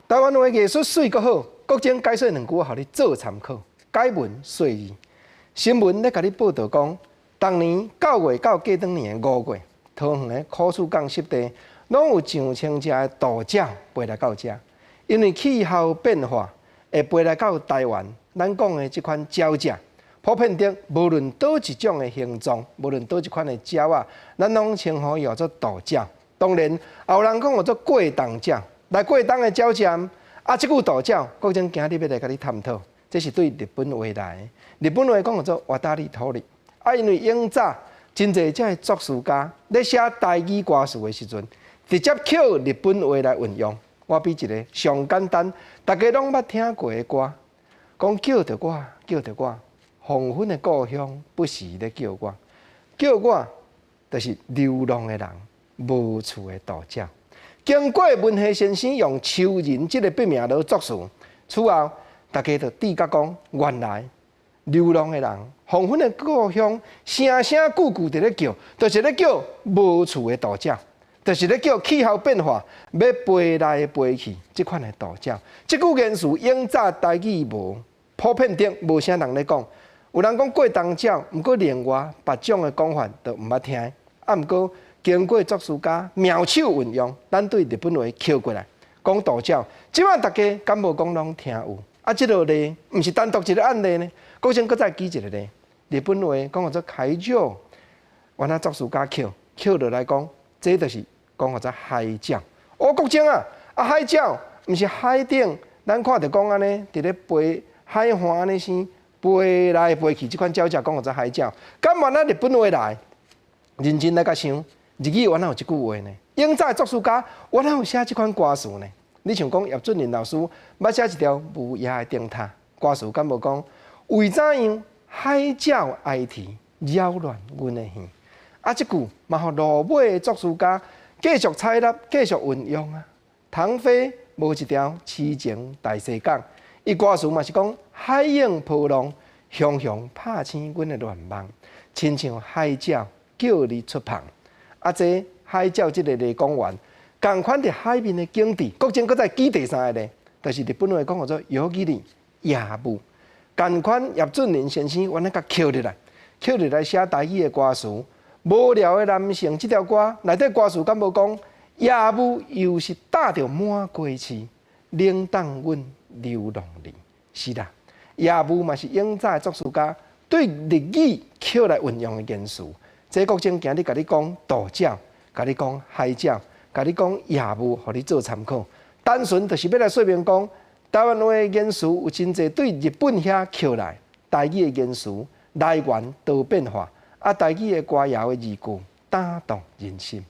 台灣話藝術媠閣好，國珍解說兩句，予你做參考。解文說字，新聞咧共你報導講，逐年9月到過轉年的5月，桃園的苦樹港濕地，攏有上千隻的渡鳥飛來到遮，因為氣候變化會飛來到台灣。咱講的這款鳥隻，普遍的無論佗一種的形狀，無論佗一款的鳥仔，咱攏稱呼伊做渡鳥。當然，也有人講叫做過冬鳥。來過冬的鳥隻，啊，這句渡鳥，國珍今日欲來共你探討，這是對日本話來的。日本話講叫做わたりとり。啊，因為永早真濟這个作詞家咧寫台語歌詞的時陣，直接抾日本話來運用。我比一個上簡單，大家攏捌聽過的歌，講叫著我，叫著我，黃昏的故鄉不時咧叫我，叫我，就是流浪的人，無厝的渡鳥。經過文夏先生用秋人這個筆名來作詞，此後大家就知覺講，原來流浪的人，黃昏的故鄉，聲聲句句佇咧叫，就是咧叫無厝的渡鳥，就是咧叫氣候變化欲飛來飛去這款的渡鳥。這句言辭永早台語無普遍的，無啥人咧講。有人講過冬鳥，毋過另外別種的講法就毋捌聽。啊，毋過經過作詞家妙手運用，咱對日本話抾過來講渡鳥，這擺大家敢無講攏聽有？啊，這個例毋是單獨一個案例呢。國珍閣再舉一個例，日本話講叫做海鳥，原來作詞家抾抾落來講，這就是講叫做海鳥。哦，國珍啊，啊海鳥毋是海頂，咱看著講按呢，佇咧飛海岸按呢生飛來飛去，這款鳥才講叫做海鳥。敢原來日本話來，認真來共想。日語原來有這句話呢？永早作詞家原來有寫這款歌詞呢？你像講葉俊麟老師捌寫一條無夜的燈塔歌詞，敢無講？為怎樣海鳥哀啼擾亂阮的耳？啊，這句嘛，予落尾的作詞家繼續採納、繼續運用啊。唐飛無一條痴情大西港，伊歌詞嘛是講海湧波浪，雄雄拍醒阮的願望，親像海鳥叫你出帆。啊！這海鳥這個例講完，仝款佇海面的景致，國珍閣再舉第三個例，就是日本話講叫做夜霧夜霧。仝款葉俊麟先生，原來共抾入來，抾入來寫台語的歌詞。無聊的男性這條歌內底歌詞敢無講夜霧又是罩著滿街市，冷凍阮流浪兒。是啦，夜霧嘛是永早的作詞家對日語抾來運用的言辭。這國珍今日共你講渡鳥，共你講海鳥，共你講夜霧，予你做參考。單純就是欲來說明講，台灣話的言辭有真濟對日本遐抾來台語的言辭來源多變化，啊，台語的歌謠的字句打動人心。